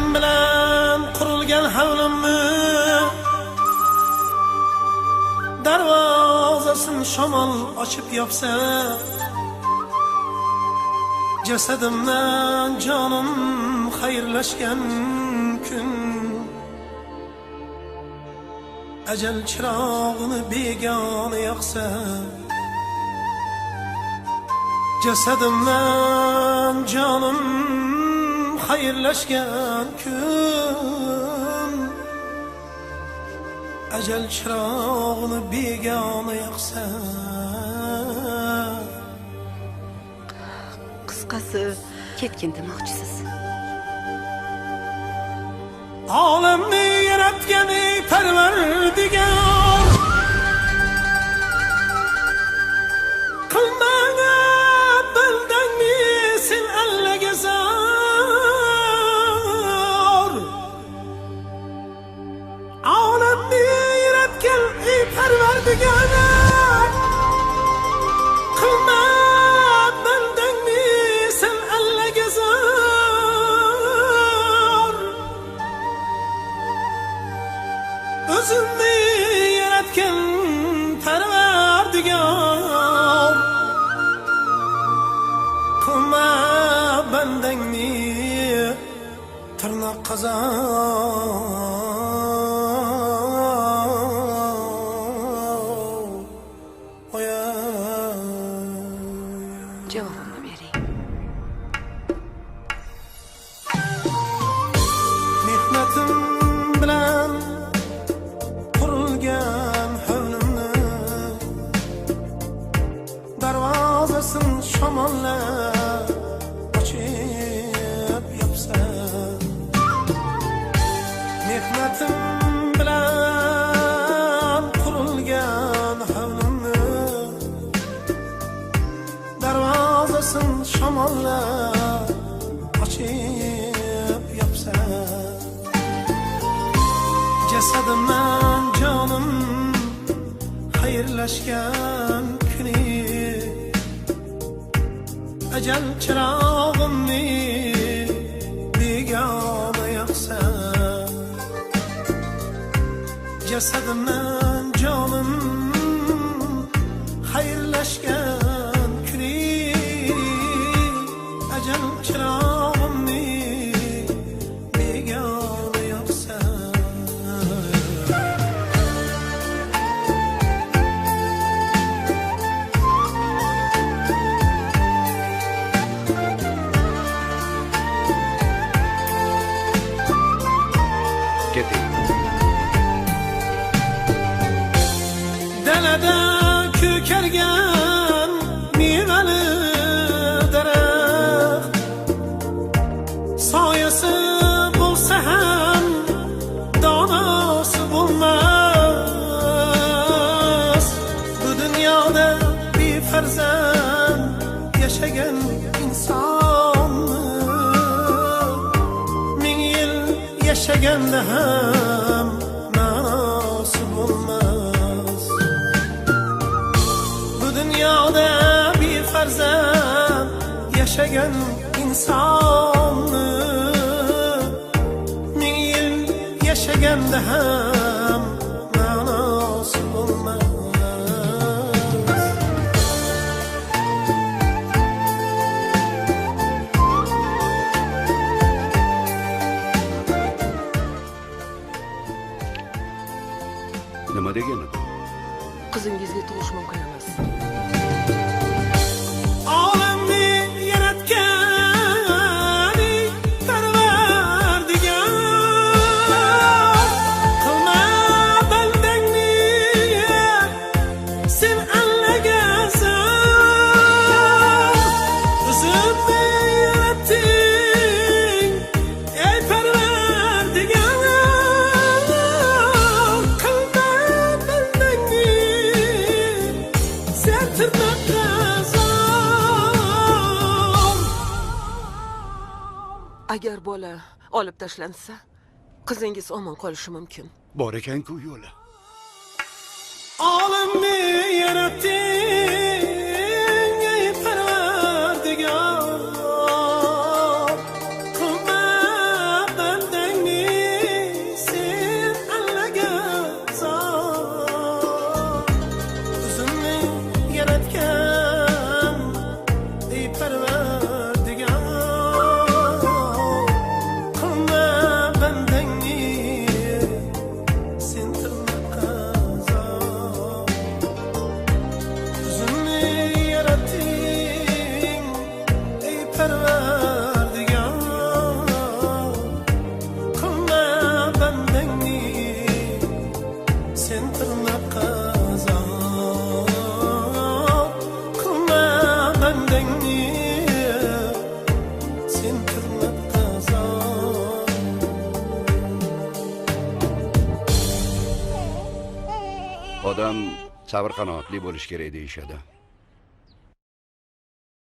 Mehnatim bilan qurilgan havlimni darvozasin shamol ochib yopsa, jasadimdan jonim xayrlashgan kun, ajal chirog'ini begona yoqsa, jasadimdan jonim xayrlashgan kun, ajal chirog'ini begona yoqsa. Qisqasi, ketgin demoqchisiz. Olamni yaratgan ey Parvardigor, qilmana bandangni sen allaga zor. Olamni yaratgan ey Parvardigor, qilma bandangni sen allaga zor. O'zimni yaratgan Parvardigor, qilma bandangni tirnoqqa zor. Javobimni bering. Mehnatim bilan qurilgan hovlimni darvozasin shamollar ochib yopsa, mehnatim bilan qurilgan hovlimni darvozasin shamollar ochib yopsa, jasadimdan jonim xayrlashgan kuni, ajal chirog'imni begona yoqsa, jasadimdan jonim xayrlashgan kuni, ajal chirog'imni begona yoqsa. Keting. Dalada ko'kargan mevali daraxt soyasi bo'lsa ham donasi bo'lmas. Bu dunyoda befarzand yashagan insonni ming yil yashaganda ham ma'nosi bo'lmas. Bu dunyoda befarzand yashagan insonni ming yil yashaganda ham ma'nosi bo'lmas. Nima degani bu? Qizingizga tug'ish mumkin emas. Olamni yaratgan ey Parvardigor, qilma bandangni sen allaga zor. O'zimni yaratding ey Parvardigor, qilma bandangni sen tirnoqqa zor. Agar bola olib tashlansa, qizingiz omon qolishi mumkin. Bor ekan-ku yo'li. Olamni yaratding ey Parvardigor, qilma bandangni Odam sabr qanoatli bo'lishi kerak deyishadi.